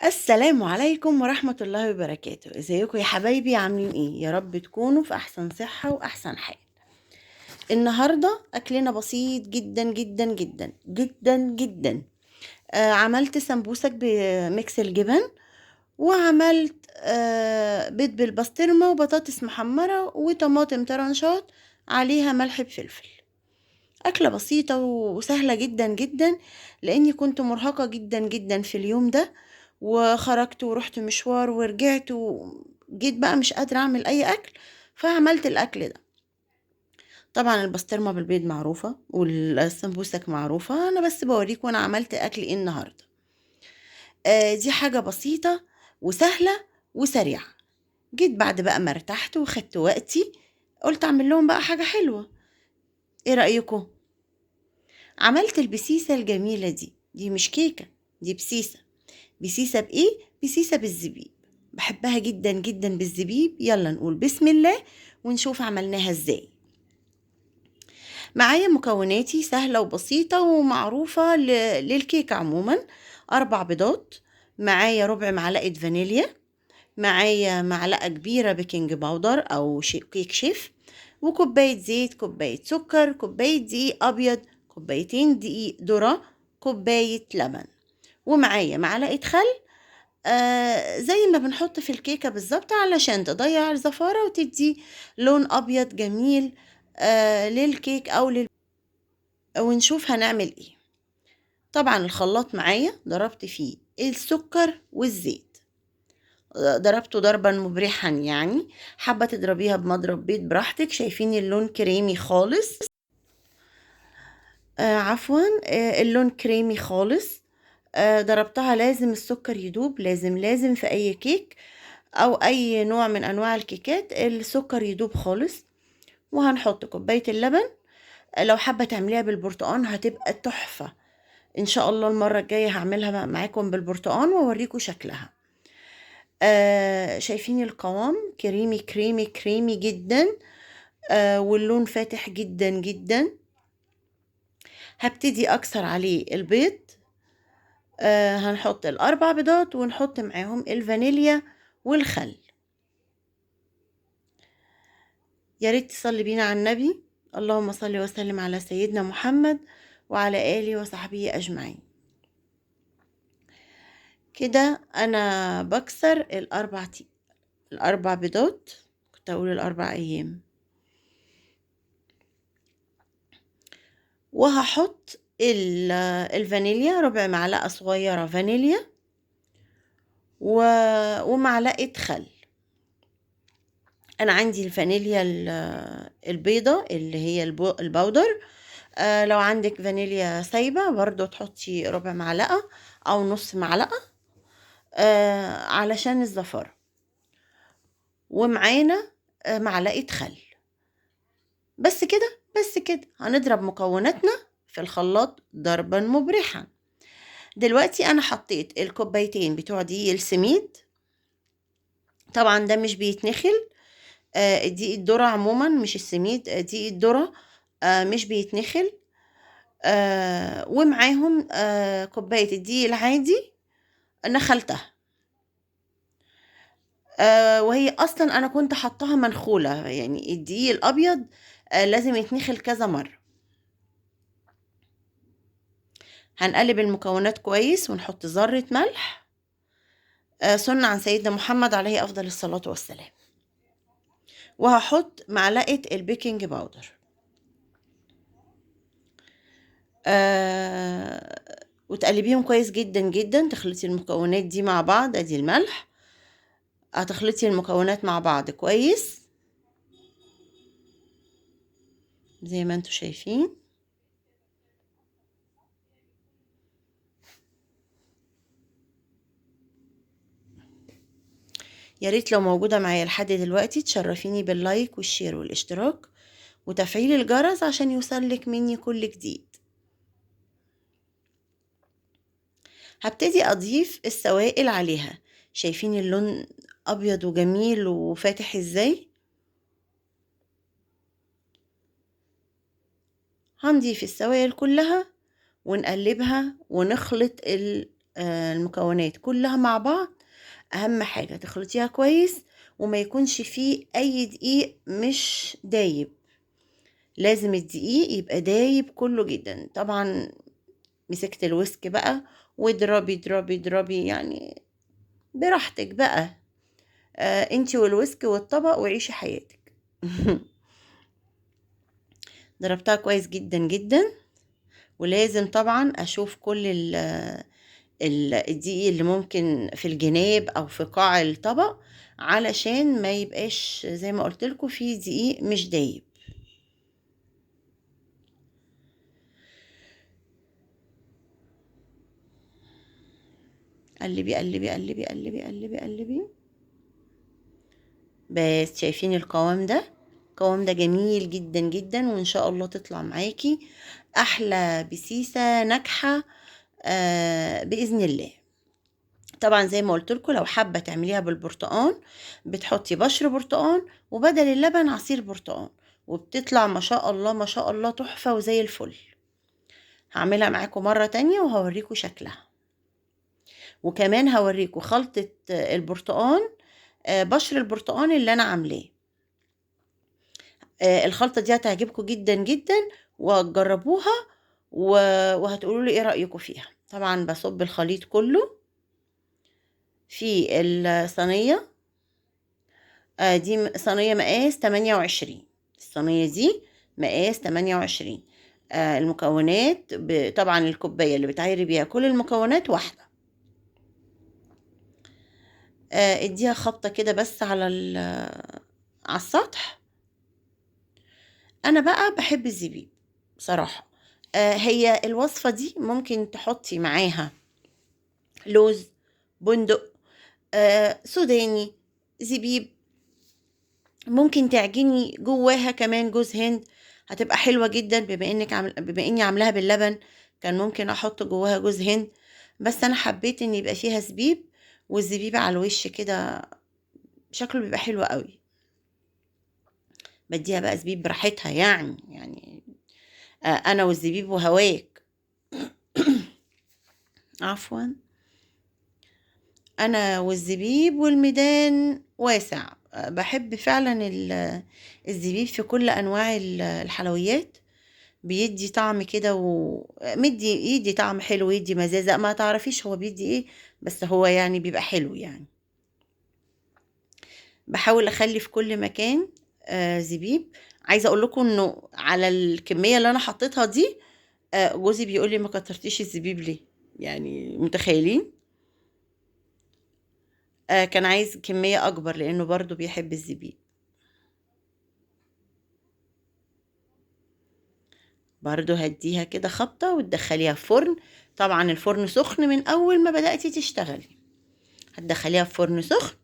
السلام عليكم ورحمة الله وبركاته. ازيكم يا حبايبي؟ عاملين ايه؟ يا رب تكونوا في احسن صحة واحسن حال. النهاردة اكلنا بسيط جدا جدا جدا جدا جدا. عملت سمبوسك ب mix الجبن، وعملت بيض بالبسطرمة وبطاطس محمرة وطماطم طرنشات عليها ملح بفلفل. أكلة بسيطة وسهلة جدا جدا، لأني كنت مرهقة جدا جدا في اليوم ده، وخرجت ورحت مشوار ورجعت وجيت بقى مش قادرة أعمل أي أكل، فعملت الأكل ده. طبعا البسطرمة بالبيض معروفة والسمبوسك معروفة، أنا بس بوريكم أنا عملت أكل إيه النهاردة. دي حاجة بسيطة وسهلة وسريعة. جيت بعد بقى ما ارتحت وخدت وقتي، قلت أعمل لهم بقى حاجة حلوة. إيه رأيكم؟ عملت البسيسة الجميلة دي. دي مش كيكة، دي بسيسة. بسيسة بإيه؟ بسيسة بالزبيب. بحبها جدا جدا بالزبيب. يلا نقول بسم الله ونشوف عملناها ازاي. معايا مكوناتي سهلة وبسيطة ومعروفة للكيكة عموما. 4 بيضات، معايا ربع معلقة فانيليا، معايا معلقة كبيرة baking powder أو كيك شيف، وكوباية زيت، كوباية سكر، كوباية دقيق أبيض، كوبايتين دقيق ذرة، كوباية لبن، ومعايا معلقة خل، زي ما بنحط في الكيكة بالظبط علشان تضيع الزفارة وتدي لون أبيض جميل للكيك أو لل-، ونشوف هنعمل إيه. طبعا الخلاط معايا ضربت فيه السكر والزيت، ضربته ضربا مبرحا، يعني حابة تضربيها بمضرب بيض براحتك. شايفين اللون كريمي خالص، عفوا، اللون كريمي خالص. ضربتها، لازم السكر يدوب، لازم في اي كيك او اي نوع من انواع الكيكات السكر يدوب خالص. وهنحط كوباية اللبن. لو حابة تعمليها بالبرتقان هتبقى تحفة ان شاء الله. المرة الجاية هعملها بقى معاكم بالبرتقان واوريكم شكلها. شايفين القوام؟ كريمي كريمي كريمي جدا، واللون فاتح جدا جدا. هبتدي اكسر عليه البيض. هنحط ال4 بيضات ونحط معاهم الفانيليا والخل. يا ريت تصلي بينا على النبي، اللهم صل وسلم على سيدنا محمد وعلى آله وصحبه أجمعين. كده أنا بكسر الأربع بيضات، كنت أقول الأربع أيام. وهحط الفانيليا، ربع معلقة صغيرة فانيليا ومعلقة خل. أنا عندي الفانيليا البيضة اللي هي البودر. لو عندك فانيليا سايبة برضو تحطي ربع معلقة أو نص معلقة، علشان الزفارة. ومعانا معلقة خل. بس كده، بس كده هنضرب مكوناتنا في الخلاط ضربا مبرحا. دلوقتي انا حطيت الكوبايتين بتوع دقيق السميد. طبعا ده مش بيتنخل، دقيق الذرة عموما مش السميد، دقيق الذرة، مش بيتنخل. ومعاهم كوباية الدقيق العادي نخلتها، وهي اصلا انا كنت حطاها منخولة، يعني الدقيق الابيض، لازم يتنخل كذا مرة. هنقلب المكونات كويس ونحط ذرة ملح، سنة عن سيدنا محمد عليه أفضل الصلاة والسلام. وهحط معلقة ال baking powder. وتقلبيهم كويس جدا جدا، تخلطي المكونات دي مع بعض. ادي الملح، هتخلطي المكونات مع بعض كويس زي ما انتوا شايفين. يا ريت لو موجودة معايا لحد دلوقتي تشرفيني بال like وال share والاشتراك وتفعيل الجرس عشان يوصلك مني كل جديد. هبتدي أضيف السوائل عليها. شايفين اللون أبيض وجميل وفاتح إزاي؟ هنضيف السوائل كلها ونقلبها ونخلط المكونات كلها مع بعض. اهم حاجة تخلطيها كويس وما يكونش فيه اي دقيق مش دايب، لازم الدقيق يبقى دايب كله جدا. طبعا مسكت ال whisk بقى واضربي اضربي اضربي، يعني براحتك بقى، انتي وال whisk والطبق وعيشي حياتك. ضربتها كويس جدا جدا. ولازم طبعا اشوف كل الدقيق اللي ممكن في الجناب او في قاع الطبق، علشان ما يبقاش زي ما قلت لكم في دقيق مش دايب. قلبي قلبي قلبي قلبي قلبي قلبي. بس شايفين القوام ده؟ القوام ده جميل جدا جدا، وان شاء الله تطلع معاكي احلى بسيسة ناجحة باذن الله. طبعا زي ما قلت لكم لو حابة تعمليها بالبرتقان بتحطي بشر برتقان وبدل اللبن عصير برتقان، وبتطلع ما شاء الله ما شاء الله تحفة وزي الفل. هعملها معاكم مرة تانية وهوريكم شكلها، وكمان هوريكم خلطه البرتقان، بشر البرتقان اللي انا عاملاه. الخلطة دي هتعجبكم جدا جدا وهتجربوها وهتقولوا لي ايه رايكم فيها. طبعا بصب الخليط كله في الصينية، دي صينية مقاس 28، الصينية دي مقاس 28. المكونات طبعا الكوباية اللي بتعايري بيها كل المكونات واحدة. اديها خبطه كده بس على السطح. انا بقى بحب الزبيب بصراحة. هي الوصفة دي ممكن تحطي معاها لوز، بندق، سوداني، زبيب، ممكن تعجني جواها كمان جوز هند، هتبقى حلوة جدا. بما اني عاملاها باللبن كان ممكن احط جواها جوز هند، بس انا حبيت ان يبقى فيها زبيب، والزبيب على الوش كده شكله بيبقى حلو قوي. بديها بقى زبيب براحتها، يعني انا والزبيب وهواك. عفوا، انا والزبيب والميدان واسع. بحب فعلا الزبيب في كل انواع الحلويات، بيدي طعم كده ومدي، يدي طعم حلو، يدي مزازة، ما تعرفيش هو بيدي ايه، بس هو يعني بيبقى حلو. يعني بحاول اخلي في كل مكان زبيب. عايزه اقول لكم انه على الكمية اللي انا حطيتها دي، جوزي بيقول لي ما كترتيش الزبيب ليه؟ يعني متخيلين؟ كان عايز كمية اكبر لانه برضو بيحب الزبيب. برضو هديها كده خبطه وتدخليها في فرن. طبعا الفرن سخن من اول ما بدأتي تشتغلي، هتدخليها في فرن سخن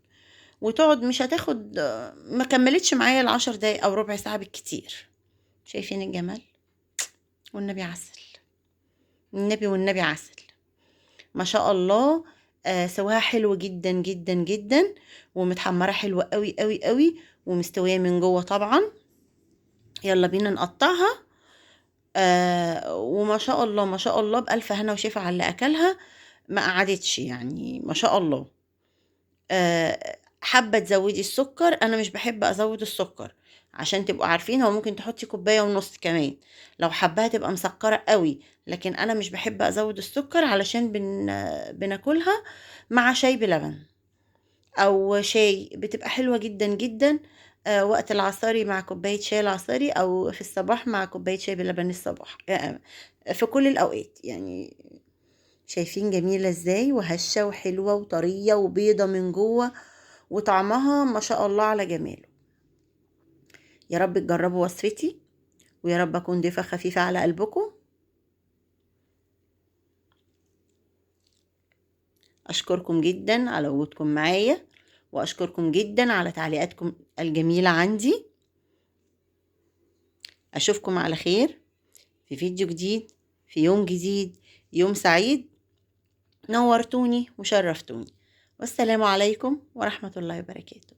وتقعد، مش هتاخد، ما كملتش معايا ال10 دقايق او ربع ساعة بالكتير. شايفين الجمال؟ والنبي عسل، النبي والنبي عسل ما شاء الله. سواها حلو جدا جدا جدا، ومتحمره حلوة قوي قوي قوي، ومستويه من جوه طبعا. يلا بينا نقطعها. وما شاء الله ما شاء الله بألف هنا وشفا على اللي اكلها، ما قعدتش يعني ما شاء الله. حابة تزودي السكر، انا مش بحب ازود السكر عشان تبقوا عارفين. هو ممكن تحطي كوباية ونص كمان لو حباها تبقى مسكره قوي، لكن انا مش بحب ازود السكر علشان بناكلها مع شاي بلبن او شاي، بتبقى حلوة جدا جدا. وقت العصاري مع كوباية شاي العصاري، او في الصباح مع كوباية شاي بلبن الصباح، في كل الاوقات. يعني شايفين جميلة ازاي، وهشه وحلوه وطريه وبيضه من جوه، وطعمها ما شاء الله على جماله. يا رب تجربوا وصفتي، ويا رب اكون ضيفه خفيفة على قلبكم. اشكركم جدا على وجودكم معايا، واشكركم جدا على تعليقاتكم الجميلة عندي. اشوفكم على خير في فيديو جديد، في يوم جديد، يوم سعيد. نورتوني وشرفتوني، والسلام عليكم ورحمة الله وبركاته.